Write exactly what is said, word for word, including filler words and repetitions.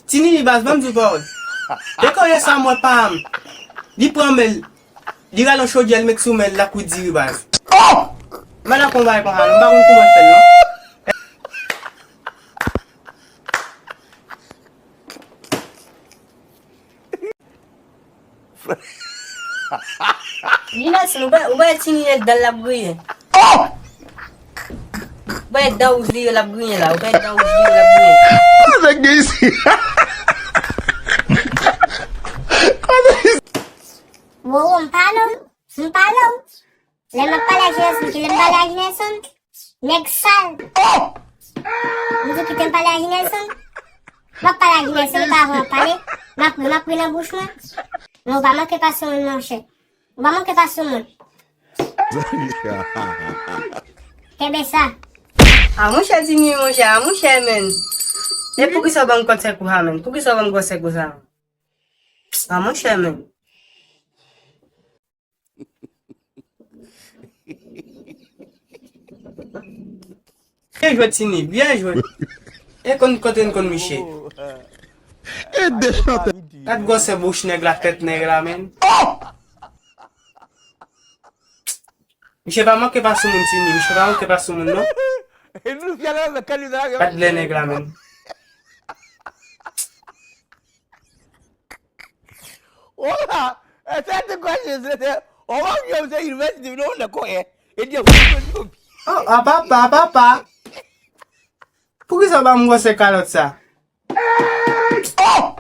Ti Nini baz, ban m di w pawòl. Depi yè sa m wè pa m. Li pran men l. Li rale yon chodyè, li met sou men l, l ap kwit diri baz. M al aprann bagay konsa, m pa konn kouman l fè l non. Li nan sin, ou pa, ou pa wè Tini nan dan l ap griyen. Ou pa wè dan wouj li yo l ap griyen la, ou pa wè dan wouj li yo l ap griyen. Nèg gen isi. Wowo, m pale w, m pale w. Lè m ap pale ak Jinerson, ki lè m pale ak Jinerson, nèg sal. M di kite m pale ak Jinerson. M ap pale ak Jinerson, li pa vle pale. M ap ri, m ap ri nan bouch mwen. Men ou pa manke pa sou moun, monchè. Ou pa manke pa sou moun. Kenbe sa. A monchè Tini, monchè, a monchè, men. E poukisa w ban m kòd sèk ou sa, men? Poukisa w ban m kòd sèk ou sa, men? A monchè, men. Byen jwe, Tini, byen jwe. E konn kote n konn Miche. E de chantè. Gad gwosè bouch nèg la, tèt nèg la, men. Miche pa manke pa sou moun, Tini. Miche pa manke pa sou moun, non. Gad lè nèg la, men. Ola, ese te kwa se se te. Owa yo se university no na ko e. E dia fu yo. Oh, a papa, a papa. Poukisa w pa m gwosè kalòt sa? Oh!